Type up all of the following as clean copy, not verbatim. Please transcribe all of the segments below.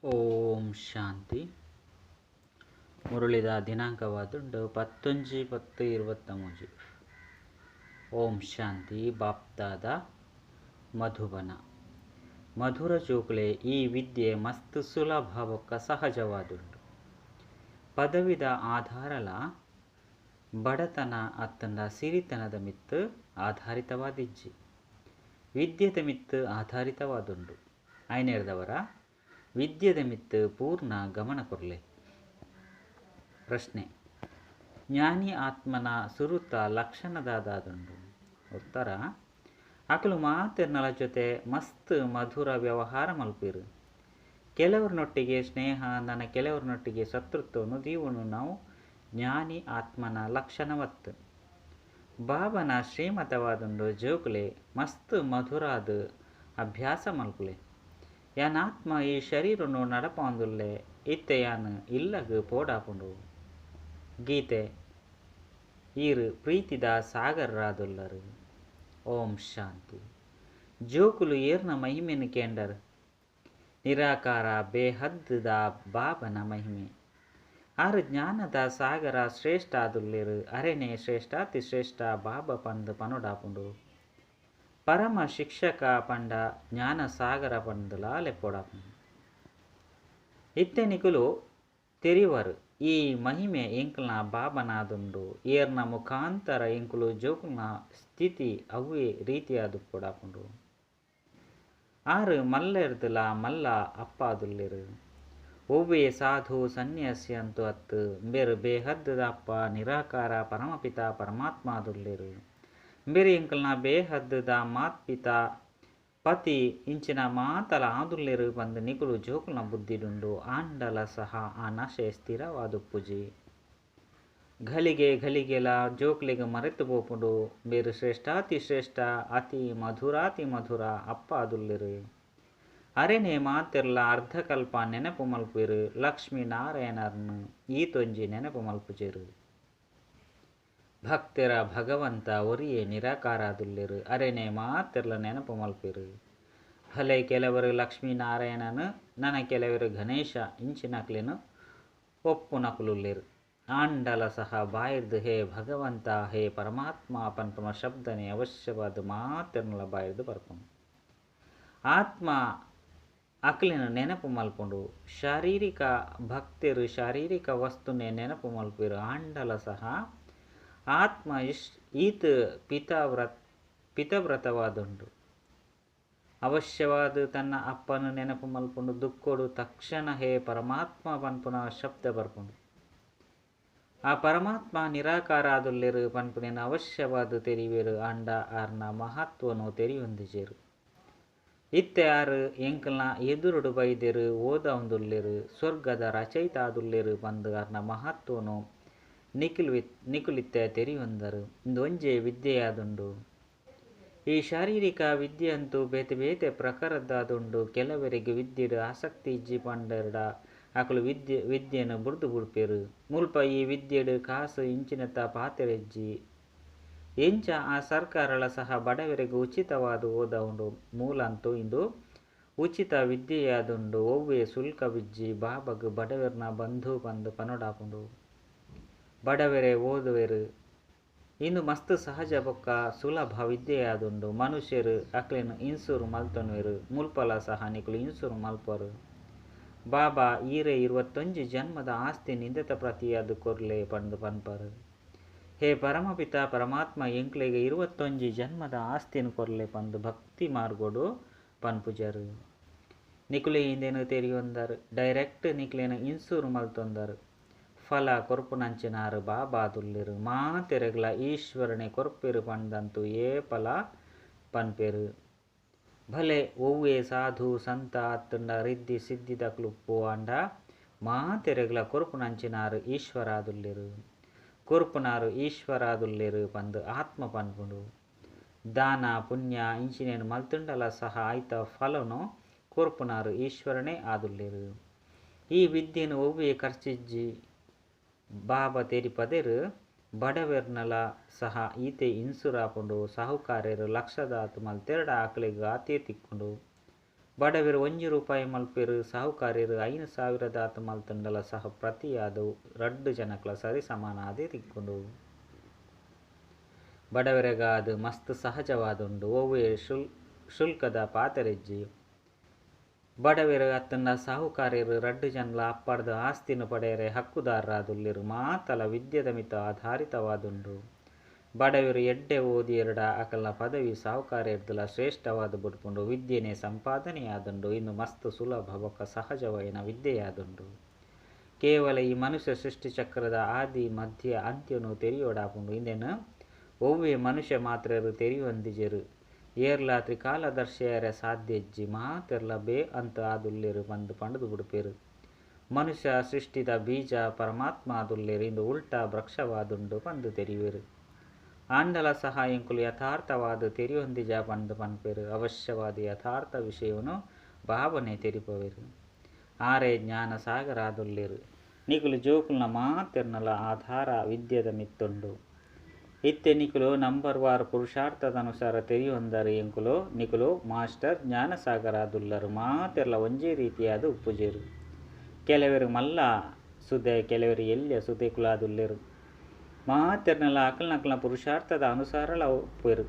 ಓಂ ಶಾಂತಿ. ಮುರುಳಿದ ದಿನಾಂಕವಾದುಂಡು 19/10/23. ಓಂ ಶಾಂತಿ. ಬಾಪ್ತಾದ ಮಧುಬನ ಮಧುರ ಜೋಕುಲೆ ಈ ವಿದ್ಯೆ ಮಸ್ತ್ ಸುಲಭ ಬೊಕ್ಕ ಸಹಜವಾದುಂಡು. ಪದವಿದ ಆಧಾರಲ ಬಡತನ ಅತ್ತಂಡ ಸಿರಿತನದ ಮಿತ್ತು ಆಧಾರಿತವಾದಿಜ್ಜಿ, ವಿದ್ಯೆದ ಮಿತ್ತು ಆಧಾರಿತವಾದುಂಡು. ಐನೇರ್ದವರ ವಿದ್ಯೆದ ಮಿತ್ತು ಪೂರ್ಣ ಗಮನ ಕೊರ್ಲೆ. ಪ್ರಶ್ನೆ: ಜ್ಞಾನಿ ಆತ್ಮನ ಸುರುತ ಲಕ್ಷಣದಾದುಂಡು. ಉತ್ತರ: ಅಕಲು ಮಾತೆರ್ನಲ ಜೊತೆ ಮಸ್ತ್ ಮಧುರ ವ್ಯವಹಾರ ಮಲ್ಪಿರು. ಕೆಲವರನೊಟ್ಟಿಗೆ ಸ್ನೇಹ ನನ್ನ ಕೆಲವರನೊಟ್ಟಿಗೆ ಶತ್ರುತ್ವವನ್ನು ದೀವನು ನಾವು ಜ್ಞಾನಿ ಆತ್ಮನ ಲಕ್ಷಣವತ್ತು. ಬಾಬನ ಶ್ರೀಮತವಾದುಂಡು ಜೋಕುಲೆ ಮಸ್ತ್ ಮಧುರಾದ ಅಭ್ಯಾಸ ಮಲ್ಪುಲೆ. ಯಾನ್ ಆತ್ಮ ಈ ಶರೀರನು ನಡಪಾಂದುಲ್ಲೆ ಇತ್ತೆ ಯಾನ್ ಇಲ್ಲಗ್ ಪೋಡಾಪುಂಡು. ಗೀತೆ ಈರು ಪ್ರೀತಿದ ಸಾಗರರಾದುಲ್ಲರು. ಓಂ ಶಾಂತಿ. ಜೋಕುಲು ಏರ್ನ ಮಹಿಮೆನು ಕೇಂಡರ್. ನಿರಾಕಾರ ಬೇಹದ್ದ ಬಾಬನ ಮಹಿಮೆ. ಆರು ಜ್ಞಾನದ ಸಾಗರ ಶ್ರೇಷ್ಠ ಆದುಲ್ಲೇರು. ಅರೆನೆ ಶ್ರೇಷ್ಠಾತಿ ಶ್ರೇಷ್ಠ ಬಾಬಾ ಪಂದ್ ಪನುಡಾಪುಂಡು. ಪರಮ ಶಿಕ್ಷಕ ಪಂಡ ಜ್ಞಾನ ಸಾಗರ ಪಂದಲ ಲೆಪ್ಪೋಡಾಪುಂಡು. ಇತ್ತೆ ನಿಕುಲು ತೆರಿವರು ಈ ಮಹಿಮೆ ಎಂಕಲ್ನ ಬಾಬನಾದುಂಡು. ಏರ್ನ ಮುಖಾಂತರ ಎಂಕುಲು ಜೋಕುಲ್ನ ಸ್ಥಿತಿ ಅವ್ವೇ ರೀತಿಯಾದುಪ್ಪುಡಾಪುಂಡು. ಆರು ಮಲ್ಲೆರ್ದಲ ಮಲ್ಲ ಅಪ್ಪಾದುಲ್ಲೇರು. ಒವ್ವೇ ಸಾಧು ಸನ್ಯಾಸಿ ಅಂತು ಅತ್ತು ಬೇರು ಬೇಹದ್ದದ ಅಪ್ಪ ನಿರಾಕಾರ ಪರಮಪಿತ ಪರಮಾತ್ಮಾದುಲ್ಲೇರು. ಬೇರೆ ಎಂಕಲ್ನ ಬೇಹದ್ದದ ಮಾತ್ಪಿತ ಪತಿ ಇಂಚಿನ ಮಾತಲ ಆದುಲ್ಲೇರು ಬಂದು ನಿಕುಲು ಜೋಕುಲ್ನ ಬುದ್ಧಿಡುಂಡು. ಆಂಡಲ ಸಹ ಆ ನಶೆ ಸ್ಥಿರವಾದುಪ್ಪುಜಿ. ಘಲಿಗೆ ಘಲಿಗೆಲ ಜೋಕ್ಲೆಗ್ ಮರೆತು ಪೋಪುಂಡು. ಬೇರು ಶ್ರೇಷ್ಠಾತಿ ಶ್ರೇಷ್ಠ ಅತಿ ಮಧುರಾತಿ ಮಧುರ ಅಪ್ಪ ಆದುಲ್ಲೇರು. ಅರೆನೆ ಮಾತೆರ್ಲ ಅರ್ಧಕಲ್ಪ ನೆನಪು ಮಲ್ಪುವೆರು. ಲಕ್ಷ್ಮೀ ನಾರಾಯಣರ್ನು ಈತೊಂಜಿ ನೆನಪು ಮಲ್ಪುಜೆರು. ಭಕ್ತರ ಭಗವಂತ ಒರಿಯೇ ನಿರಾಕಾರಾದುಲ್ಲೇರು. ಅರೆನೆ ಮಾತೆರ್ಲ ನೆನಪು ಮಲ್ಪುವೆರು. ಭಲೆ ಕೆಲವರು ಲಕ್ಷ್ಮೀನಾರಾಯಣನು ನನ ಕೆಲವರು ಗಣೇಶ ಇಂಚಿನಕ್ಲೆನು ಒಪ್ಪುನಕುಲುಲ್ಲೇರು. ಆಂಡಲ ಸಹ ಬಾಯಿರ್ದು ಹೇ ಭಗವಂತ ಹೇ ಪರಮಾತ್ಮ ಪನ್ಪುನ ಶಬ್ದನೆ ಅವಶ್ಯವಾದ ಮಾತೆರ್ನಲ ಬಾಯಿರ್ದು ಬರ್ಪುಂಡು. ಆತ್ಮ ಅಕ್ಲೆನು ನೆನಪು ಮಲ್ಪುಂಡು. ಶಾರೀರಿಕ ಭಕ್ತರು ಶಾರೀರಿಕ ವಸ್ತುನೆ ನೆನಪು ಮಲ್ಪುವೆರು. ಆಂಡಲ ಸಹ ಆತ್ಮ ಈತ ಪಿತವ್ರತವಾದುಂಡು. ಅವಶ್ಯವಾದ ತನ್ನ ಅಪ್ಪನು ನೆನಪು ಮಲ್ಪುಂಡು. ದುಕ್ಕೊಡು ತಕ್ಷಣ ಹೇ ಪರಮಾತ್ಮ ಪನ್ಪುನ ಶಬ್ದ ಬರ್ಪುಂಡು. ಆ ಪರಮಾತ್ಮ ನಿರಾಕಾರ ಆದುಲ್ಲೇರು ಪನ್ಪುನೇನು ಅವಶ್ಯವಾದ ತೆರಿವೇರು. ಆಂಡ ಆರ್ನ ಮಹತ್ವನು ತೆರಿಯೊಂದಿಜೇರು. ಇತ್ತೆ ಆರು ಎಂಕಲ್ನ ಎದುರುಡು ಬೈದೆರು ಓದೊಂದುಲ್ಲೇರು. ಸ್ವರ್ಗದ ರಚಯಿತ ಆದುಲ್ಲೇರು ಬಂದು ಆರ್ನ ಮಹತ್ವನು ನಿಕುಲಿತ್ತೆ ತೆರಿಯೊಂದರು. ಇಂದೊಂಜೆ ವಿದ್ಯೆಯಾದುಂಡು. ಈ ಶಾರೀರಿಕ ವಿದ್ಯೆಯಂತೂ ಬೇತೆ ಬೇತೆ ಪ್ರಕಾರದ್ದಾದುಂಡು. ಕೆಲವರಿಗೆ ವಿದ್ಯೆಡು ಆಸಕ್ತಿ ಇಜ್ಜಿ ಪಂಡರ್ಡ ಅಕಲು ವಿದ್ಯೆನು ಬುಡ್ದು ಬುಡ್ಪೇರು. ಮುಲ್ಪ ಈ ವಿದ್ಯೆಡು ಕಾಸು ಇಂಚಿನತ ಪಾತೆರೆಜ್ಜಿ. ಎಂಚ ಆ ಸರ್ಕಾರಲ ಸಹ ಬಡವರಿಗೆ ಉಚಿತವಾದ ಓದವುಂಡು. ಮೂಲಂತೂ ಇಂದು ಉಚಿತ ವಿದ್ಯೆಯಾದುಂಡು. ಒವ್ವೇ ಶುಲ್ಕವಿಜ್ಜಿ. ಬಾಬಗ್ ಬಡವರ್ನ ಬಂಧು ಪಂದು ಪನುಡಾಪುಂಡು. ಬಡವರೇ ಓದುವೆರು. ಇಂದು ಮಸ್ತ್ ಸಹಜ ಬೊಕ್ಕ ಸುಲಭ ವಿದ್ಯೆಯಾದುಂಡು. ಮನುಷ್ಯರು ಅಕ್ಲೆನು ಇನ್ಸೂರು ಮಲ್ತೊನ್ವೆರು. ಮುಲ್ಪಲ ಸಹ ನಿಕುಲು ಇನ್ಸೂರು ಮಲ್ಪರು. ಬಾಬಾ ಈರೆ 21 ಜನ್ಮದ ಆಸ್ತಿ ನಿಂದೆತ ಪ್ರತಿಯಾದ ಕೊರ್ಲೆ ಪಂದು ಪನ್ಪರು. ಹೇ ಪರಮಪಿತ ಪರಮಾತ್ಮ ಎಂಕ್ಲೆಗ್ 21 ಜನ್ಮದ ಆಸ್ತಿನ ಕೊರ್ಲೆ ಪಂದು ಭಕ್ತಿ ಮಾರ್ಗೋಡು ಪನ್ಪುಜರು. ನಿಕುಲೆ ಇಂದೇನು ತೆರಿಯೊಂದರು. ಡೈರೆಕ್ಟ್ ನಿಕ್ಲೇನು ಇನ್ಸೂರು ಮಲ್ತೊಂದರು. ಫಲ ಕೊರ್ಪುನಂಚಿನಾರು ಬಾಬಾದುಲ್ಲೇರು. ಮಾತೆರೆಗ್ಲ ಈಶ್ವರನೆ ಕೊರ್ಪೆರು ಪಂದಂತು ಏ ಫಲ ಪನ್ಪೆರು. ಭಲೆ ಒವ್ವೇ ಸಾಧು ಸಂತ ಅತ್ತಂಡ ರಿದ್ದಿ ಸಿದ್ಧಿದಕ್ಲುಪ್ಪು ಆಂಡ ಮಾತೆರೆಗ್ಲ ಕೊರ್ಪುನಂಚಿನಾರು ಈಶ್ವರಾದುಲ್ಲೇರು. ಕೊರ್ಪುನಾರು ಈಶ್ವರಾದುಲ್ಲೇರು ಪಂದು ಆತ್ಮ ಪನ್ಪುಂಡು. ದಾನ ಪುಣ್ಯ ಇಂಚಿನೇನು ಮಲ್ತುಂಡಲ ಸಹ ಆಯ್ತ ಫಲನು ಕೊರ್ಪುನಾರು ಈಶ್ವರನೇ ಆದುಲ್ಲೇರು. ಈ ವಿದ್ಯೆನು ಒವ್ವೇ ಖರ್ಚಿಜ್ಜಿ. ಬಾಬಾ ತೆರಿಪದೆರು ಬಡವೆರ್ನಲ ಸಹ ಈತೆ ಇನ್ಸುರಾಪುಂಡು. ಸಾಹುಕಾರ್ಯರು ಲಕ್ಷದಾತು ಮಲ್ತೆರಡ ಆಕಲೆಗ್ ಆತೇ ತಿಕ್ಕುಂಡು. ಬಡವೆರ್ 1 ರೂಪಾಯಿ ಮಲ್ಪೆರ್, ಸಾಹುಕಾರೆರ್ 5000 ದಾತ್ ಮಲ್ತುಂಡಲ ಸಹ ಪ್ರತಿಯಾದ್ ರಡ್ಡ್ ಜನಕ್ಲ ಸರಿ ಸಮಾನ ಆದೇ ತಿಕ್ಕುಂಡು. ಬಡವೆರೆಗಾದ್ ಮಸ್ತ್ ಸಹಜವಾದುಂಡು. ಒವ್ವೇ ಶುಲ್ಕದ ಪಾತೆರಿಜ್ಜಿ. ಬಡವೆರ್ ಅತ್ತಂಡ ಸಾಹುಕಾರೆರ್ ರಡ್ಡ್ ಜನಲ ಅಪ್ಪರ್ದ್ ಆಸ್ತಿನ ಪಡೆಯರೆ ಹಕ್ಕುದಾರರಾದುಲ್ಲೆರ್. ಮಾತಲ ವಿದ್ಯೆದ ಮಿತ್ತ್ ಆಧಾರಿತವಾದುಂಡು. ಬಡವೆರ್ ಎಡ್ಡೆ ಓದಿಯೆರ್ಡ ಅಕಲ್ನ ಪದವಿ ಸಾಹುಕಾರೆರ್ದಲ ಶ್ರೇಷ್ಠವಾದ್ ಬುಡ್ಪುಂಡು. ವಿದ್ಯೆನೇ ಸಂಪಾದನೆಯಾದುಂಡು. ಇಂದು ಮಸ್ತ್ ಸುಲಭ ಬೊಕ್ಕ ಸಹಜವಾಯಿನ ವಿದ್ಯೆಯಾದುಂಡು. ಕೇವಲ ಈ ಮನುಷ್ಯ ಸೃಷ್ಟಿ ಚಕ್ರದ ಆದಿ ಮಧ್ಯ ಅಂತ್ಯನು ತೆರಿಯೊಡಾಪುಂಡು. ಇಂದೆನ್ ಒವ್ವೇ ಮನುಷ್ಯ ಮಾತ್ರೆರ್ ತೆರಿಯೊಂದಿಜೆರ್. ಏರ್ಲಾ ತ್ರಿಕಾಲದರ್ಶಿಯರ ಸಾಧ್ಯಜ್ಜಿ. ಮಾತೆರ್ಲ ಬೇ ಅಂತ್ ಆದುಲ್ಲೆರ್ ಪಂದ್ ಪಂಡುದು ಬುಡ್ಪೆರ್. ಮನುಷ್ಯ ಸೃಷ್ಟಿದ ಬೀಜ ಪರಮಾತ್ಮ ಆದುಲ್ಲೆರ್. ಇಂದು ಉಲ್ಟಾ ವೃಕ್ಷವಾದುಂಡು ಪಂದ್ ತೆರಿಯುವೆರ್. ಆಂಡಲ ಸಹ ಎಂಕುಲು ಯಥಾರ್ಥವಾದ್ ತೆರಿಯೊಂದಿಜ ಪಂದ್ ಪನ್ಪೆರ್. ಅವಶ್ಯವಾದ ಯಥಾರ್ಥ ವಿಷಯವನ್ನು ಭಾವನೆ ತೆರಿಪವೆರ್. ಆರೇ ಜ್ಞಾನ ಸಾಗರ ಆದುಲ್ಲೆರ್. ನಿಕುಲು ಜೋಕುಲ್ನ ಮಾತೆರ್ನಲ ಆಧಾರ ವಿದ್ಯೆದ ಮಿತ್ತುಂಡು. ಇತ್ತೆ ನಿಕುಲು ನಂಬರ್ ವಾರ್ ಪುರುಷಾರ್ಥದ ಅನುಸಾರ ತೆರಿಯೊಂದರು. ಎಂಕುಲು ನಿಕುಲು ಮಾಸ್ಟರ್ ಜ್ಞಾನಸಾಗರ ಆದುಲ್ಲರು. ಮಾತೆರ್ಲ ಒಂಜೇ ರೀತಿಯಾದ ಉಪ್ಪುಜೆರು. ಕೆಲವೆರ್ ಮಲ್ಲ ಸುದೆ, ಕೆಲವೆರ್ ಎಲ್ಯ ಸುದೆಕುಲಾದುಲ್ಲೆರು. ಮಾತೆರ್ನಲ ಅಕಲ್ನಕಲ್ನ ಪುರುಷಾರ್ಥದ ಅನುಸಾರಲ ಉಪ್ಪುವೆರು.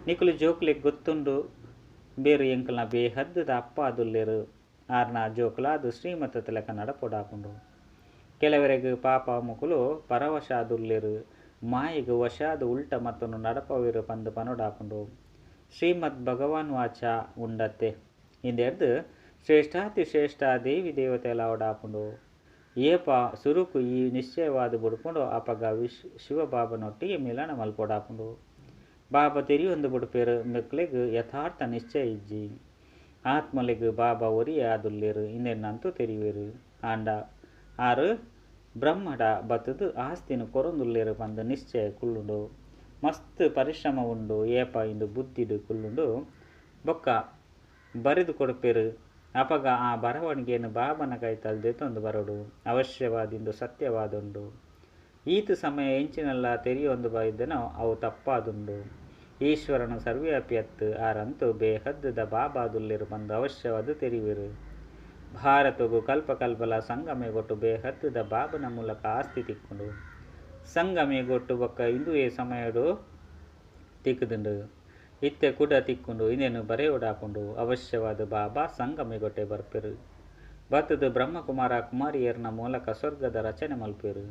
ನಿಕುಲು ಜೋಕುಲೆಗ್ ಗೊತ್ತುಂಡು ಬೇರು ಎಂಕಲ್ನ ಬೇಹದ್ದುದ ಅಪ್ಪ ಆದುಲ್ಲೆರು. ಆರ್ನ ಜೋಕುಲಾದ ಶ್ರೀಮತದ ಲೆಕ್ಕ ನಡಪೊಡಾಪುಂಡು. ಕೆಲವರೆಗ್ ಪಾಪ ಮುಕುಲು ಪರವಶಾದುಲ್ಲೆರು. ಮಾಯೆಗ್ ವಶಾದ್ ಉಲ್ಟ ಮತ್ತೊಂದು ನಡಪವೆರು ಪಂದ್ ಪನೊಡಾಪುಂಡು. ಶ್ರೀಮದ್ ಭಗವಾನ್ ವಾಚ ಉಂಡತ್ತೆ. ಇಂದೆರ್ದ್ ಶ್ರೇಷ್ಠಾತಿ ಶ್ರೇಷ್ಠ ದೇವಿ ದೇವತೆಲಾವಡಾಪುಂಡು. ಏಪ ಸುರುಕು ಈ ನಿಶ್ಚಯವಾದ ಬುಡ್ಪುಂಡು ಅಪಗ ಶಿವಬಾಬನೊಟ್ಟಿಗೆ ಮಿಲನ ಮಲ್ಪೊಡಾಪುಂಡು. ಬಾಬಾ ತೆರಿಯೊಂದು ಬುಡ್ಪೆರ್. ಮೆಕ್ಲೆಗ್ ಯಥಾರ್ಥ ನಿಶ್ಚಯ ಇಜ್ಜಿ. ಆತ್ಮಲೆಗ್ ಬಾಬಾ ಒರಿಯೇ ಆದುಲ್ಲೆರ್. ಇಂದೆನ್ನಂತೂ ತೆರಿಯುವೆರ್. ಆಂಡ ಆರು ಬ್ರಹ್ಮಡ ಬತ್ತುದು ಆಸ್ತಿನ ಕೊರೊಂದುಲ್ಲೆರ್ ಪಂದ್ ನಿಶ್ಚಯ ಕುಲ್ಲುಂಡು. ಮಸ್ತ್ ಪರಿಶ್ರಮ ಉಂಡು. ಏಪ ಇಂದು ಬುದ್ಧಿಡ್ ಕುಲ್ಲುಂಡು ಬೊಕ್ಕ ಬರೆದು ಕೊಡ್ಪೆರ್. ಅಪಗ ಆ ಬರವಣಿಗೆಯನ್ನು ಬಾಬನ ಕೈತಲ್ ದೆತೊಂದು ಬರೊಡು. ಅವಶ್ಯವಾದ ಇಂದು ಸತ್ಯವಾದುಂಡು. ಈತ ಸಮಯ ಎಂಚಿನೆಲ್ಲ ತೆರಿಯೊಂದು ಬೈದನೋ ಅವು ತಪ್ಪಾದುಂಡು. ಈಶ್ವರನ ಸರ್ವ್ಯಾಪಿ ಅತ್ತು ಆರಂತೂ ಬೇಹದ್ದುದ ಬಾಬಾದುಲ್ಲೆರ್ ಪಂದ್ ಅವಶ್ಯವಾದ ತೆರಿಯುವೆರ್. ಭಾರತಗು ಕಲ್ಪ ಕಲ್ಪಲ ಸಂಗಮಯುಗೊಟ್ಟು ಬೇಹದ್ದುದ ಬಾಬನ ಮೂಲಕ ಆಸ್ತಿ ತಿಕ್ಕುಂಡು. ಸಂಗಮಯುಗೊಟ್ಟು ಬೊಕ್ಕ ಇಂದುವೇ ಸಮಯಡು ತಿಕ್ಕುದುಂಡು. ಇತ್ತೆ ಕುಡ ತಿಕ್ಕುಂಡು. ಇಂದೆನು ಬರೆಯೊಡಾಪುಂಡು. ಅವಶ್ಯವಾದ ಬಾಬಾ ಸಂಗಮಯುಗೊಟ್ಟೆ ಬರ್ಪೆರು. ಬತ್ತುದು ಬ್ರಹ್ಮಕುಮಾರ ಕುಮಾರಿಯರ್ನ ಮೂಲಕ ಸ್ವರ್ಗದ ರಚನೆ ಮಲ್ಪೆರು.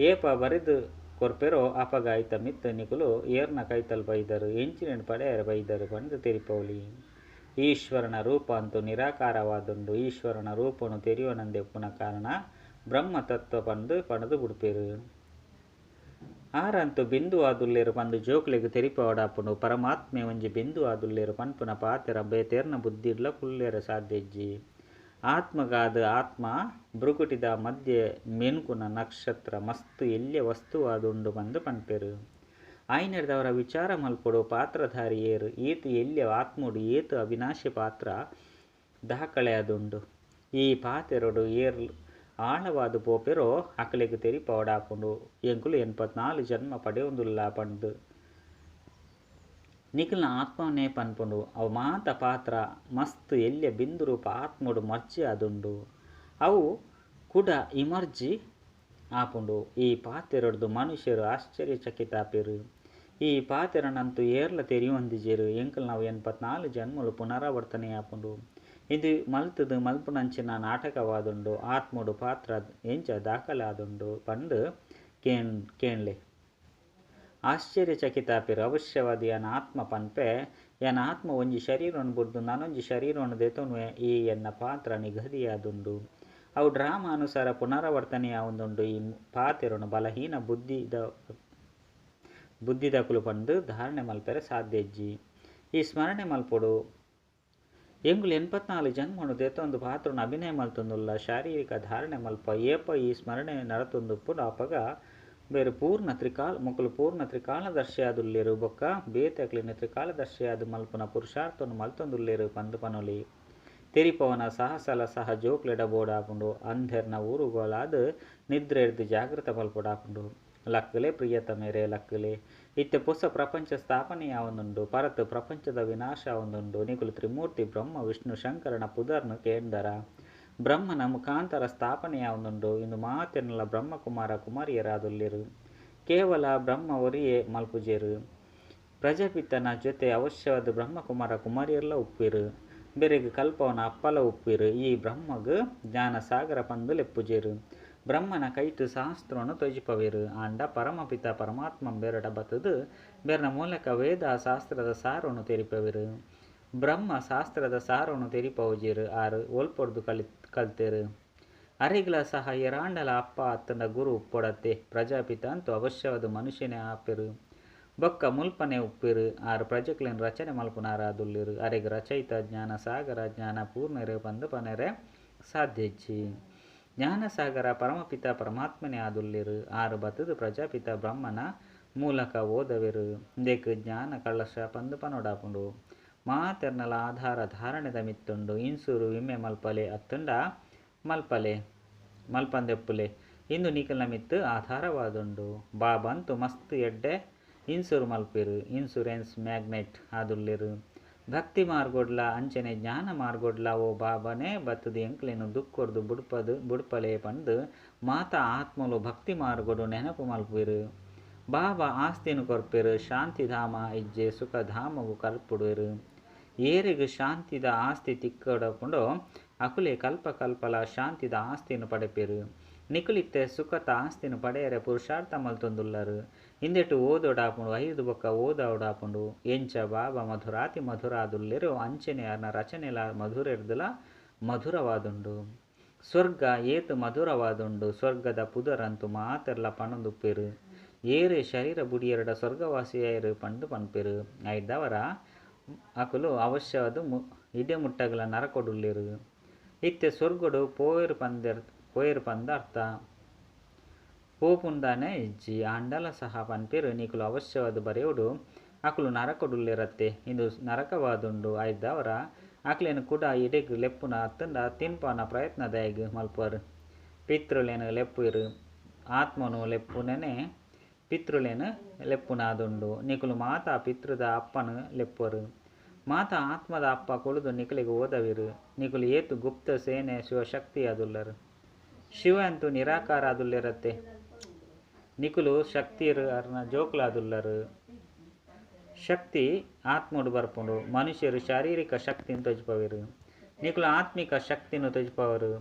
ಏಪ ಬರೆದು ಕೊರ್ಪೆರೋ ಅಪಗ ಐತ ಮಿತ್ತ್ ನಿಕುಲು ಏರ್ನ ಕೈತಲ್ ಬೈದರು, ಎಂಚಿನ ಪಡೆಯರ ಬೈದರು ಪಂದ್ ತೆರಿಪೌಲಿ. ಈಶ್ವರನ ರೂಪ ಅಂತೂ ನಿರಾಕಾರವಾದುಂಡು. ಈಶ್ವರನ ರೂಪನು ತೆರಿಯೊನಂದೆ ಉಪ್ಪುನ ಕಾರಣ ಬ್ರಹ್ಮತತ್ವ ಪಂದ್ ಪಂಡುದು ಬುಡ್ಪೆರು. ಆರಂತೂ ಬಿಂದು ಆದುಲ್ಲೆರ್ ಪಂದ್ ಜೋಕುಲೆಗ್ ತೆರಿಪವಡಾಪುಂಡು. ಪರಮಾತ್ಮೆ ಒಂಜಿ ಬಿಂದು ಆದುಲ್ಲೆರ್ ಪನ್ಪುನ ಪಾತೆರ ಬೇತೇರ್ನ ಬುದ್ಧಿಡ್ಲ ಕುಲ್ಲೆರೆ ಸಾಧ್ಯ ಇಜ್ಜಿ. ಆತ್ಮಗಾದ ಆತ್ಮ ಭ್ರುಕುಟಿದ ಮಧ್ಯೆ ಮೆನ್ಕುನ ನಕ್ಷತ್ರ ಮಸ್ತ್ ಎಲ್ಯ ವಸ್ತುವಾದುಂಡು ಪಂದ್ ಪನ್ಪೆರು. ಆಯಿನೆಡ್ದಾವರ ವಿಚಾರ ಮಲ್ಪೊಡು ಪಾತ್ರಧಾರಿ ಏರ್. ಈತ್ ಎಲ್ಯ ಆತ್ಮಡು ಏತ್ ಅವಿನಾಶಿ ಪಾತ್ರ ದಾಖಲೆ ಆದುಂಡು. ಈ ಪಾತೆರೊಡು ಏರ್ ಆಳವಾದ ಪೋಪೆರೋ ಅಕಲೆಗ್ ತೆರಿಪವಡಾಪುಂಡು. ಎಂಕುಲು 84 ಜನ್ಮ ಪಡೆಯೊಂದುಲ್ಲ ಪಂದ್. ನಿಕಲ್ನ ಆತ್ಮನೇ ಪನ್ಪುಂಡು. ಅವು ಮಾತ ಪಾತ್ರ ಮಸ್ತ್ ಎಲ್ಯ ಬಿಂದು ರೂಪ ಆತ್ಮಡು ಮರ್ಜಿ ಆದುಂಡು. ಅವು ಕುಡ ಇಮರ್ಜಿ ಆಪುಂಡು. ಈ ಪಾತೆರೊಡ್ದು ಮನುಷ್ಯರು ಆಶ್ಚರ್ಯಚಕಿತಾಪೆರು. ಈ ಪಾತೆರನಂತೂ ಏರ್ಲ ತೆರಿಯೊಂದಿಜೆರ್. ಎಂಕಲ್ನವು 84 ಜನ್ಮಲು ಪುನರಾವರ್ತನೆ ಆಪುಂಡು. ಇದು ಮಲ್ತುದು ಮಲ್ಪುನಂಚಿನ ನಾಟಕವಾದುಂಡು. ಆತ್ಮಡು ಪಾತ್ರ ಎಂಚ ದಾಖಲಾದುಂಡು ಪಂದ್ ಕೇನ್ಲೆ. ಆಶ್ಚರ್ಯಚಕಿತಾಪೆರು. ಅವಶ್ಯವಾದ ಯಾನ್ ಆತ್ಮ ಪನ್ಪೆ. ಯಾನ್ ಆತ್ಮ ಒಂಜಿ ಶರೀರವನ್ನು ಬುಡ್ದು ನಾನೊಂಜಿ ಶರೀರವನ್ನು ದೆತೊನುವೆ. ಈ ಎನ್ನ ಪಾತ್ರ ನಿಗದಿಯಾದುಂಡು. ಅವು ಡ್ರಾಮಾ ಅನುಸಾರ ಪುನರಾವರ್ತನೆಯಾವೊಂದುಂಡು. ಈ ಪಾತೆರನು ಬಲಹೀನ ಬುದ್ಧಿದಕುಲು ಪಂದ್ ಧಾರಣೆ ಮಲ್ಪೆರೆ ಸಾಧ್ಯ ಇಜ್ಜಿ. ಈ ಸ್ಮರಣೆ ಮಲ್ಪೊಡು. ಎಂಕುಲು 84 ಜನ್ಮನು ದೆತೊಂದು ಪಾತ್ರನು ಅಭಿನಯ ಮಲ್ತೊಂದುಲ್ಲ. ಶಾರೀರಿಕ ಧಾರಣೆ ಮಲ್ಪ. ಏಪ ಈ ಸ್ಮರಣೆ ನಡತೊಂದುಪ್ಪುಂಡು ಅಪಗ ಬೇರೆ ಪೂರ್ಣ ತ್ರಿಕಾಲ ಮೊಕುಲು ಪೂರ್ಣ ತ್ರಿಕಾಲದರ್ಶಿಯಾದುಲ್ಲೆರು. ಬೊಕ್ಕ ಬೇತೆಕ್ಲೆನ ತ್ರಿಕಾಲದರ್ಶಿಯಾದ ಮಲ್ಪುನ ಪುರುಷಾರ್ಥವನ್ನು ಮಲ್ತೊಂದುಲ್ಲೆರು ಪಂದ್ ಪನೊಲಿ. ತೆರಿಪವನ ಸಾಹಸಲ ಸಹ ಜೋಕ್ಲೆಡ ಬೋಡಾಪುಂಡು. ಅಂಧೆರ್ನ ಊರುಗೋಲಾದ್ ನಿದ್ರೆರ್ದ್ ಜಾಗೃತ ಮಲ್ಪೊಡಾಪುಂಡು. ಲಕ್ಕಲೆ ಪ್ರಿಯತಮೆರೆ ಲಕ್ಕಲೆ. ಇತ್ತೆ ಪೊಸ ಪ್ರಪಂಚ ಸ್ಥಾಪನೆಯಾವೊಂದುಂಡು. ಪರತ್ ಪ್ರಪಂಚದ ವಿನಾಶ ಆವೊಂದುಂಡು. ನಿಕುಲು ತ್ರಿಮೂರ್ತಿ ಬ್ರಹ್ಮ ವಿಷ್ಣು ಶಂಕರನ ಪುದರ್ನ್ ಕೇಂದರ. ಬ್ರಹ್ಮನ ಮುಖಾಂತರ ಸ್ಥಾಪನೆಯಾವೊಂದುಂಡು. ಇಂದು ಮಾತೆರ್ನಲ ಬ್ರಹ್ಮಕುಮಾರ ಕುಮಾರಿಯರಾದುಲ್ಲೆರ್. ಕೇವಲ ಬ್ರಹ್ಮ ಒರಿಯೇ ಮಲ್ಪುಜೆರ್. ಪ್ರಜಾಪಿತನ ಜೊತೆ ಅವಶ್ಯವಾದ ಬ್ರಹ್ಮಕುಮಾರ ಕುಮಾರಿಯರ್ಲ ಉಪ್ಪುವೆರ್. ಬೆರೆಗ್ ಕಲ್ಪವನ ಅಪ್ಪಲ ಉಪ್ಪುವೆರ್. ಈ ಬ್ರಹ್ಮಗ್ ಜ್ಞಾನಸಾಗರ ಪಂದ್ ಲೆಪ್ಪುಜೆರ್. ಬ್ರಹ್ಮನ ಕೈಟ್ ಶಾಸ್ತ್ರನು ತೋಜಿಪವೆರ್. ಆಂಡ ಪರಮಪಿತ ಪರಮಾತ್ಮ ಬೆರಡ ಬತ್ತುದು ಬೆರನ ಮೂಲಕ ವೇದ ಶಾಸ್ತ್ರದ ಸಾರನು ತೆರಿಪವೆರ್. ಬ್ರಹ್ಮ ಶಾಸ್ತ್ರದ ಸಾರನು ತೆರಿಪವುಜೆರ್. ಆರ್ ಒಲ್ಪೊರ್ದು ಕಲ್ತೆರ್. ಅರೆಗ್ಲ ಸಹ ಏರಾಂಡಲ ಅಪ್ಪ ಅತ್ತಂಡ ಗುರು ಉಪ್ಪೊಡತ್ತೆ. ಪ್ರಜಾಪಿತ ಅಂತೂ ಅವಶ್ಯವಾದ ಮನುಷ್ಯನೇ ಆಪೆರ್. ಬೊಕ್ಕ ಮುಲ್ಪನೆ ಉಪ್ಪೆರ್. ಆರ್ ಪ್ರಜೆಕ್ಲೆನ್ ರಚನೆ ಮಲ್ಪುನಾರಾದುಲ್ಲೆರ್. ಅರೆಗ್ ರಚಯಿತ ಜ್ಞಾನಸಾಗರ ಜ್ಞಾನ ಪೂರ್ಣೆರ್ ಪಂದ್ ಪನೆರೆ ಸಾಧ್ಯಜ್ಜಿ. ಜ್ಞಾನಸಾಗರ ಪರಮಪಿತ ಪರಮಾತ್ಮನೇ ಆದುಲ್ಲೆರ್. ಆರ್ ಬತ್ತುದು ಪ್ರಜಾಪಿತ ಬ್ರಹ್ಮನ ಮೂಲಕ ಓದವೆರ್. ಇಂದೆಕ್ ಜ್ಞಾನ ಕಳಶ ಪಂದ್ ಪನೊಡಾಪುಂಡು. ಮಾತೆರ್ನಲ ಆಧಾರ ಧಾರಣೆದ ಮಿತ್ತುಂಡು. ಇನ್ಸೂರು ವಿಮೆ ಮಲ್ಪಲೆ ಅತ್ತಂಡ ಮಲ್ಪಲೆ ಮಲ್ಪಂದೆಪ್ಪುಲೆ. ಇಂದು ನಿಕಲ್ನ ಮಿತ್ತ್ ಆಧಾರವಾದುಂಡು. ಬಾಬಂತು ಮಸ್ತ್ ಎಡ್ಡೆ ಇನ್ಸೂರ್ ಮಲ್ಪೆರ್. ಇನ್ಸೂರೆನ್ಸ್ ಮ್ಯಾಗ್ನೆಟ್ ಆದುಲ್ಲೆರ್. ಭಕ್ತಿ ಮಾರ್ಗೊಡ್ಲ ಅಂಚನೆ ಜ್ಞಾನ ಮಾರ್ಗೊಡ್ಲ ಓ ಬಾಬನೇ ಬತ್ತುದು ಎಂಕ್ಲೆನ್ ದುಃಖೊರ್ದು ಬುಡ್ಪದ್ ಬುಡ್ಪಲೆ ಪಂದ್ ಮಾತಾ ಆತ್ಮಲು ಭಕ್ತಿ ಮಾರ್ಗೊಡು ನೆನಪು ಮಲ್ಪುವೆರ್. ಬಾಬಾ ಆಸ್ತಿನ್ ಕೊರ್ಪೆರ್. ಶಾಂತಿಧಾಮ ಇಜ್ಜೆ ಸುಖಧಾಮಗು ಕಲ್ಪುಡುವೆರ್. ಏರೆಗ್ ಶಾಂತಿದ ಆಸ್ತಿ ತಿಕ್ಕಡಪುಂಡೋ ಅಕುಲೆ ಕಲ್ಪ ಕಲ್ಪಲ ಶಾಂತಿದ ಆಸ್ತಿನ್ ಪಡೆಪೆರ್. ನಿಕುಲಿತ್ತೆ ಸುಖತ ಆಸ್ತಿನ್ ಪಡೆಯರೆ ಪುರುಷಾರ್ಥ ಮಲ್ತೊಂದುಲ್ಲರ್. ಇಂದೆಟ್ ಓದೊಡಾಪುಂಡು ಐರ್ದ್ ಬೊಕ್ಕ ಓದೊಡಾಪುಂಡು. ಎಂಚ ಬಾಬಾ ಮಧುರಾತಿ ಮಧುರ ಆದುಲ್ಲೆರೋ ಅಂಚನೆ ಅರ್ನ ರಚನೆಲ ಮಧುರೆರ್ದಲ ಮಧುರವಾದುಂಡು. ಸ್ವರ್ಗ ಏತ್ ಮಧುರವಾದುಂಡು. ಸ್ವರ್ಗದ ಪುದರಂತೂ ಮಾತೆರ್ಲ ಪನೊಂದುಪ್ಪೆರ್. ಏರೇ ಶರೀರ ಬುಡಿಯೆರಡ ಸ್ವರ್ಗವಾಸಿಯಾಯೆರ್ ಪಂದ್ ಪನ್ಪೆರ್. ಐರ್ದಾವರ ಅಕುಲು ಅವಶ್ಯವಾದ್ ಇಡೆ ಮುಟ್ಟಗಲ ನರಕೊಡುಲ್ಲೆರ್. ಇತ್ತೆ ಸ್ವರ್ಗಡು ಪೋಯೆರ್ ಪಂದ್ ಅರ್ಥ. ಪೋಪುಂದಾನೆ ಇಜ್ಜಿ. ಆಂಡಲ ಸಹ ಪನ್ಪೆರ್ ನಿಕುಲು ಅವಶ್ಯವಾದ್ ಬರೆಯೊಡು. ಅಕುಲು ನರಕೊಡುಲ್ಲೆರತ್ತೆ. ಇಂದು ನರಕವಾದುಂಡು. ಐರ್ದಾವರ ಅಕ್ಲೆನ್ ಕುಡ ಇಡೆಗ್ ಲೆಪ್ಪುನ ಅತ್ತಂಡ ತಿನ್ಪನ ಪ್ರಯತ್ನದಾಯಗ್ ಮಲ್ಪುವರ್. ಪಿತೃಲೆನ್ ಲೆಪ್ಪುವೆರ್. ಆತ್ಮನು ಲೆಪ್ಪುನನೆ ಪಿತೃಲೆನ್ ಲೆಪ್ಪುನಾದುಂಡು. ನಿಕುಲು ಮಾತಾ ಪಿತೃದ ಅಪ್ಪನು ಲೆಪ್ಪುವರು. ಮಾತಾ ಆತ್ಮದ ಅಪ್ಪ ಕುಳುದು ನಿಕುಲೆಗ್ ಓದವೆರ್. ನಿಕುಲು ಏತ್ ಗುಪ್ತ ಸೇನೆ ಶಿವಶಕ್ತಿ ಆದುಲ್ಲರ್. ಶಿವ ಅಂತೂ ನಿರಾಕಾರ ಆದುಲ್ಲೆರತ್ತೆ. ನಿಕುಲು ಶಕ್ತಿಯರು ಅರ್ನ ಜೋಕುಲಾದುಲ್ಲರ್. ಶಕ್ತಿ ಆತ್ಮಡು ಬರ್ಪುಂಡು. ಮನುಷ್ಯರು ಶಾರೀರಿಕ ಶಕ್ತಿನ ತೋಜಿಪವೆರ್. ನಿಕುಲು ಆತ್ಮಿಕ ಶಕ್ತಿನ ತೋಜಿಪವರು.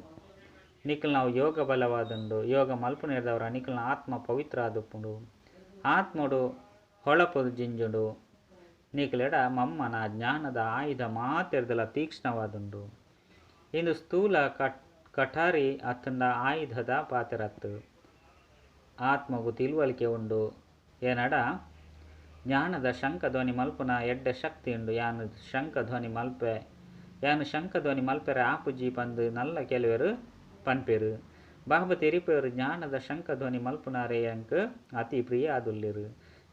ನಿಕುಲು ನಾವು ಯೋಗ ಬಲವಾದುಂಡು. ಯೋಗ ಮಲ್ಪುನೆರ್ದವರ ನಿಕುಲ್ನ ಆತ್ಮ ಪವಿತ್ರ ಆದುಪ್ಪುಂಡು. ಆತ್ಮಡು ಹೊಳಪು ಜಿಂಜುಂಡು. ನಿಕುಲೆಡ ಮಮ್ಮನ ಜ್ಞಾನದ ಆಯುಧ ಮಾತೆರ್ದಲ ತೀಕ್ಷ್ಣವಾದುಂಡು. ಇಂದು ಸ್ಥೂಲ ಕಠಾರಿ ಅತ್ತಂಡ ಆಯುಧದ ಪಾತೆರತ್ತು. ಆತ್ಮಗು ತಿಳುವಳಿಕೆ ಉಂಡು. ಏನಡ ಜ್ಞಾನದ ಶಂಖಧ್ವನಿ ಮಲ್ಪುನ ಎಡ್ಡೆ ಶಕ್ತಿ ಉಂಡು. ಯಾನು ಶಂಖಧ್ವನಿ ಮಲ್ಪೆ ಯಾನು ಶಂಖಧ್ವನಿ ಮಲ್ಪೆರೆ ಆಪುಜಿ ಪಂದ್ ನಲ್ಲ ಕೆಲವರು ಪನ್ಪೆರ್. ಬಾಬಾ ತೆರಿಪೆರು ಜ್ಞಾನದ ಶಂಖಧ್ವನಿ ಮಲ್ಪುನಾರೇ ಎಂಕ್ ಅತಿ ಪ್ರಿಯ ಆದುಲ್ಲೆರ್.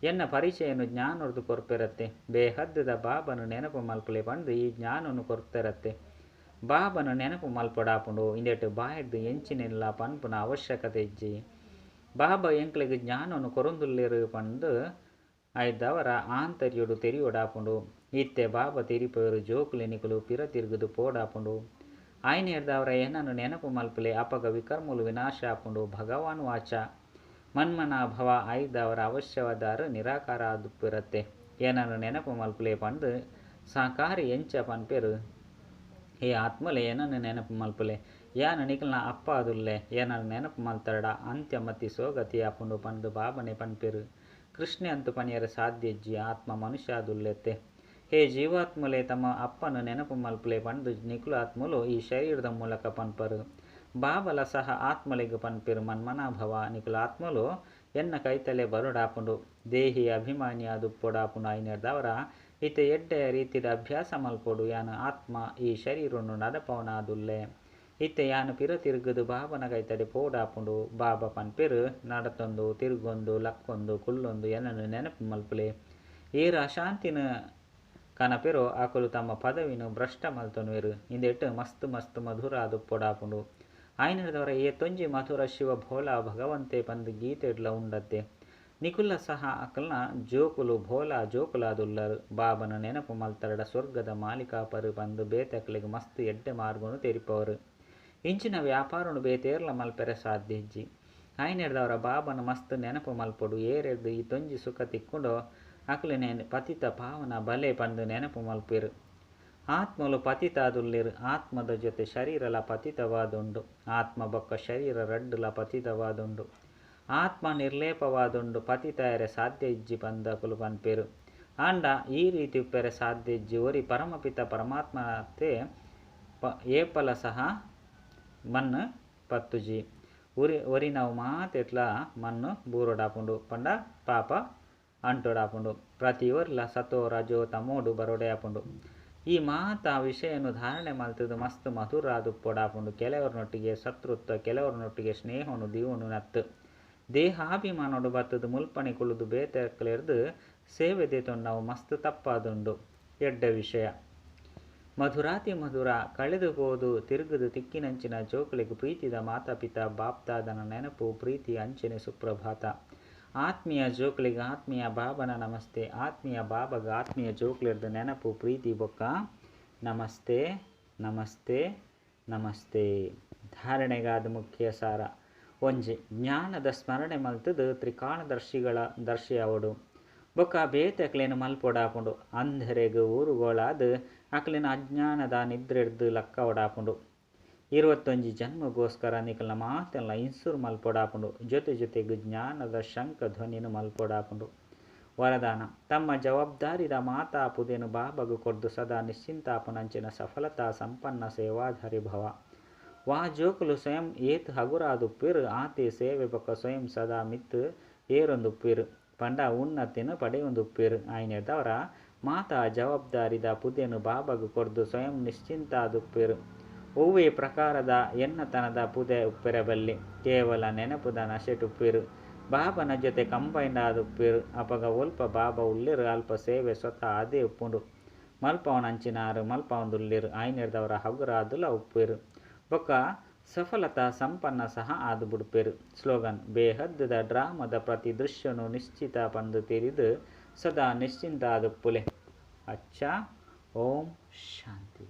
ಎನ್ನ ಪರಿಚಯನು ಜ್ಞಾನೊರ್ದು ಕೊರ್ಪೆರತ್ತೆ. ಬೇಹದ್ದದ ಬಾಬನು ನೆನಪು ಮಲ್ಪಲೆ ಪಂದ್ ಈ ಜ್ಞಾನನು ಕೊರ್ಪೆರತ್ತೆ. ಬಾಬನು ನೆನಪು ಮಲ್ಪೊಡಾಪುಂಡು. ಇಂದೆಟ್ ಬಾಯಿರ್ದ್ ಎಂಚಿನೆಲ್ಲ ಪನ್ಪುನ ಅವಶ್ಯಕತೆ ಇಜ್ಜಿ. ಬಾಬಾ ಎಂಕ್ಲೆಗ್ ಜ್ಞಾನನು ಕೊರೊಂದುಲ್ಲೆರ್ ಪಂದ್ ಐರ್ದಾವರ ಆಂತರ್ಯೊಡು ತೆರಿಯೊಡಾಪುಂಡು. ಇತ್ತೆ ಬಾಬಾ ತೆರಿಪೆರು ಜೋಕುಲೆ ನಿಕುಲು ಪಿರ ತಿರುಗುದು ಪೋಡಾಪುಂಡು. ಆಯ್ನೇರ್ದಾವರ ಏನನ್ನು ನೆನಪು ಮಲ್ಪಲೆ. ಅಪಗ ವಿಕರ್ಮಲು ವಿನಾಶ ಆಪುಂಡು. ಭಗವಾನ್ ವಾಚ ಮನ್ಮನ ಭವ ಐರ್ದಾವರ ಅವಶ್ಯವಾದಾರು ನಿರಾಕಾರ ಆದುಪ್ಪೆರತ್ತೆ. ಏನನ್ನು ನೆನಪು ಮಲ್ಪಲೆ ಪಂದ್ ಸಾಕಾರಿ ಎಂಚ ಪನ್ಪೆರ್. ಹೇ ಆತ್ಮಲೆ ಏನನ್ನು ನೆನಪು ಮಲ್ಪಲೆ. ಯಾನು ನಿಕಲ್ನ ಅಪ್ಪ ಆದುಲ್ಲೆ. ಏನನ್ನು ನೆನಪು ಮಲ್ತರಡ ಅಂತ್ಯಮತಿ ಸೋಗತಿ ಆಪುಂಡು ಪಂದ್ ಬಾಬನೆ ಪನ್ಪೆರ್. ಕೃಷ್ಣೆ ಅಂತೂ ಪನಿಯರೆ ಸಾಧ್ಯ ಇಜ್ಜಿ. ಆತ್ಮ ಮನುಷ್ಯ ಆದುಲ್ಲೆತ್ತೆ. ಹೇ ಜೀವಾತ್ಮಲೆ ತಮ್ಮ ಅಪ್ಪನು ನೆನಪು ಮಲ್ಪಲೆ ಪಂದ್ ನಿಕುಲು ಆತ್ಮಲು ಈ ಶರೀರದ ಮೂಲಕ ಪನ್ಪರು. ಬಾಬಲ ಸಹ ಆತ್ಮಲೆಗ್ ಪನ್ಪೆರ್ ಮನ್ಮನಾಭವ. ನಿಕುಲು ಆತ್ಮಲು ಎನ್ನ ಕೈತಲೆ ಬರೊಡಾಪುಂಡು. ದೇಹಿ ಅಭಿಮಾನಿ ಆದುಪ್ಪೊಡಾಪುಂಡು. ಐನೆರ್ದಾವರ ಇತ್ತೆ ಎಡ್ಡೆ ರೀತಿದ ಅಭ್ಯಾಸ ಮಲ್ಪೊಡು. ಯಾನು ಆತ್ಮ ಈ ಶರೀರನು ನಡಪವನಾದುಲ್ಲೆ. ಇತ್ತೆ ಯಾನು ಪಿರ ತಿರುಗುದು ಬಾಬನ ಕೈತಡೆ ಪೋಡಾಪುಂಡು. ಬಾಬಾ ಪನ್ಪೆರ್ ನಡತೊಂದು ತಿರುಗೊಂದು ಲಕ್ಕೊಂದು ಕುಲ್ಲೊಂದು ಎನ್ನನ್ನು ನೆನಪು ಮಲ್ಪಲೆ. ಏರ್ ಅಶಾಂತಿನ ಕನಪೆರೋ ಅಕುಲು ತಮ್ಮ ಪದವಿನ ಭ್ರಷ್ಟ ಮಲ್ತೊನುವೆರ್. ಇಂದೆಟ್ ಮಸ್ತ್ ಮಸ್ತ್ ಮಧುರ ಆದುಪ್ಪೊಡಾಪುಂಡು. ಆಯ್ನೆರ್ದವರ ಏತೊಂಜಿ ಮಧುರ ಶಿವ ಭೋಲಾ ಭಗವಂತೆ ಪಂದ್ ಗೀತೆಡ್ಲ ಉಂಡತ್ತೆ. ನಿಕುಲ್ಲ ಸಹ ಅಕಲ್ನ ಜೋಕುಲು ಭೋಲಾ ಜೋಕುಲಾದುಲ್ಲರ್. ಬಾಬನ ನೆನಪು ಮಲ್ತರಡ ಸ್ವರ್ಗದ ಮಾಲೀಕಾಪರು ಪಂದು ಬೇತಕ್ಲೆಗ್ ಮಸ್ತ್ ಎಡ್ಡೆ ಮಾರ್ಗನು ತೆರಿಪವರು. ಇಂಚಿನ ವ್ಯಾಪಾರನು ಬೇತೇರ್ಲ ಮಲ್ಪೆರೆ ಸಾಧ್ಯ ಇಜ್ಜಿ. ಆಯ್ನೆರ್ದವರ ಬಾಬನ ಮಸ್ತ್ ನೆನಪು ಮಲ್ಪೊಡು. ಏರೆರ್ದು ಈತೊಂಜಿ ಸುಖ ತಿಕ್ಕುಂಡೋ ಅಕ್ಲೆನೆ ಪತಿತ ಪಾವನ ಬಲೆ ಪಂದು ನೆನಪು ಮಲ್ಪೆರು. ಆತ್ಮಲು ಪತಿತಾದುಲ್ಲೆರ್. ಆತ್ಮದ ಜೊತೆ ಶರೀರಲ ಪತಿತವಾದುಂಡು. ಆತ್ಮ ಬೊಕ್ಕ ಶರೀರ ರಡ್ಡುಲ ಪತಿತವಾದುಂಡು. ಆತ್ಮ ನಿರ್ಲೇಪವಾದುಂಡು. ಪತಿತಾಯರೆ ಸಾಧ್ಯ ಇಜ್ಜಿ ಪಂದು ಅಕುಲು ಪನ್ಪೆರು. ಆಂಡ ಈ ರೀತಿ ಉಪ್ಪೆರೆ ಸಾಧ್ಯ ಇಜ್ಜಿ. ಒರಿ ಪರಮಪಿತ ಪರಮಾತ್ಮತೆ ಏಪಲ ಸಹ ಮಣ್ಣು ಪತ್ತುಜಿ. ಒರಿನವು ಮಾತೆಟ್ಲ ಮಣ್ಣು ಬೂರೊಡಾಪುಂಡು ಪಂಡ ಪಾಪ ಅಂಟೊಡಾಪುಂಡು. ಪ್ರತಿ ಒರ್ಲ ಸತೋ ರಜೋ ತಮೋಡು ಬರೋಡೆ ಆಪುಂಡು. ಈ ಮಾತ ವಿಷಯನು ಧಾರಣೆ ಮಲ್ತದು ಮಸ್ತ್ ಮಧುರಾದುಪ್ಪೊಡಾಪುಂಡು. ಕೆಲವರನೊಟ್ಟಿಗೆ ಶತ್ರುತ್ವ ಕೆಲವರನೊಟ್ಟಿಗೆ ಸ್ನೇಹನು ದೀವನು ನತ್ತು. ದೇಹಾಭಿಮಾನೋಡು ಬತ್ತದು ಮುಲ್ಪಣಿ ಕುಳುದು ಬೇತಕ್ಲೆರ್ದು ಸೇವೆ ದೇತೊಂಡವು ಮಸ್ತ್ ತಪ್ಪಾದುಂಡು. ಎಡ್ಡೆ ವಿಷಯ. ಮಧುರಾತಿ ಮಧುರ ಕಳೆದು ಪೋದು ತಿರುಗುದು ತಿಕ್ಕಿನಂಚಿನ ಜೋಕುಲೆಗ್ ಪ್ರೀತಿದ ಮಾತಾಪಿತಾ ಬಾಪ್ದಾದನ ನೆನಪು ಪ್ರೀತಿ ಅಂಚನೆ ಸುಪ್ರಭಾತ. ಆತ್ಮೀಯ ಜೋಕುಲೆಗ್ ಆತ್ಮೀಯ ಬಾಬನ ನಮಸ್ತೆ. ಆತ್ಮೀಯ ಬಾಬಗ ಆತ್ಮೀಯ ಜೋಕುಲೆರ್ದು ನೆನಪು ಪ್ರೀತಿ ಬೊಕ್ಕ ನಮಸ್ತೆ ನಮಸ್ತೆ ನಮಸ್ತೆ. ಧಾರಣೆಗಾದ ಮುಖ್ಯ ಸಾರ. ಒಂಜಿ ಜ್ಞಾನದ ಸ್ಮರಣೆ ಮಲ್ತದು ತ್ರಿಕಾಲದರ್ಶಿಗಳ ದರ್ಶಿಯಾವಡು. ಬೊಕ್ಕ ಬೇತೆ ಅಕ್ಲೆನ್ ಮಲ್ಪೊಡಾಪುಂಡು. ಅಂಧೆರೆಗ್ ಊರುಗೋಳಾದ್ ಅಕ್ಲೆನ ಅಜ್ಞಾನದ ನಿದ್ರೆರ್ದು ಲಕ್ಕವಡಾಪುಂಡು. 21 ಜನ್ಮಗೋಸ್ಕರ ನಿಕಲ್ನ ಮಾತೆಲ್ಲ ಇನ್ಸೂರ್ ಮಲ್ಪೊಡಾಪುಂಡು. ಜೊತೆ ಜೊತೆಗ್ ಜ್ಞಾನದ ಶಂಖ ಧ್ವನಿನ ಮಲ್ಪೊಡಾಪುಂಡು. ವರದಾನ ತಮ್ಮ ಜವಾಬ್ದಾರಿದ ಮಾತಾ ಪುದೆನು ಬಾಬಾಗು ಕೊರ್ದು ಸದಾ ನಿಶ್ಚಿಂತಾಪುನಂಚಿನ ಸಫಲತಾ ಸಂಪನ್ನ ಸೇವಾಧಾರಿ ಭವ. ವಾ ಜೋಕುಲು ಸ್ವಯಂ ಏತ್ ಹಗುರಾದುಪ್ಪೇರು ಆತೆ ಸೇವೆ ಬೊಕ್ಕ ಸ್ವಯಂ ಸದಾ ಮಿತ್ ಏರೊಂದುಪ್ಪೇರು ಪಂಡ ಉನ್ನತಿನ ಪಡೆಯೊಂದುಪ್ಪೇರು. ಆಯ್ನೆದವರ ಮಾತಾ ಜವಾಬ್ದಾರಿದ ಪುದೆನು ಬಾಬಾಗು ಕೊರ್ದು ಸ್ವಯಂ ನಿಶ್ಚಿಂತಾದುಪ್ಪೇರು. ಒವ್ವೇ ಪ್ರಕಾರದ ಎನ್ನತನದ ಪುದೆ ಉಪ್ಪೆರೆ ಬಲ್ಲಿ. ಕೇವಲ ನೆನಪುದ ನಶೆಟುಪ್ಪೇರು. ಬಾಬನ ಜೊತೆ ಕಂಬೈಂಡ್ ಆದುಪ್ಪೇರು. ಅಪಗ ಒಲ್ಪ ಬಾಬಾ ಉಲ್ಲೇರು ಅಲ್ಪ ಸೇವೆ ಸ್ವತಃ ಅದೇ ಉಪ್ಪುಂಡು. ಮಲ್ಪವನಂಚಿನಾರು ಮಲ್ಪವಂದುಲ್ಲೇರು. ಆಯ್ನೆರ್ದವರ ಹಗುರಾದುಲ ಉಪ್ಪೇರು ಬೊಕ್ಕ ಸಫಲತಾ ಸಂಪನ್ನ ಸಹ ಆದು ಬುಡ್ಪೇರು. ಸ್ಲೋಗನ್ ಬೇಹದ್ದದ ಡ್ರಾಮದ ಪ್ರತಿ ದೃಶ್ಯನು ನಿಶ್ಚಿತ ಪಂದು ತೆರಿದು ಸದಾ ನಿಶ್ಚಿಂತ ಆದುಪ್ಪುಲೆ. ಅಚ್ಚಾ ಓಂ ಶಾಂತಿ.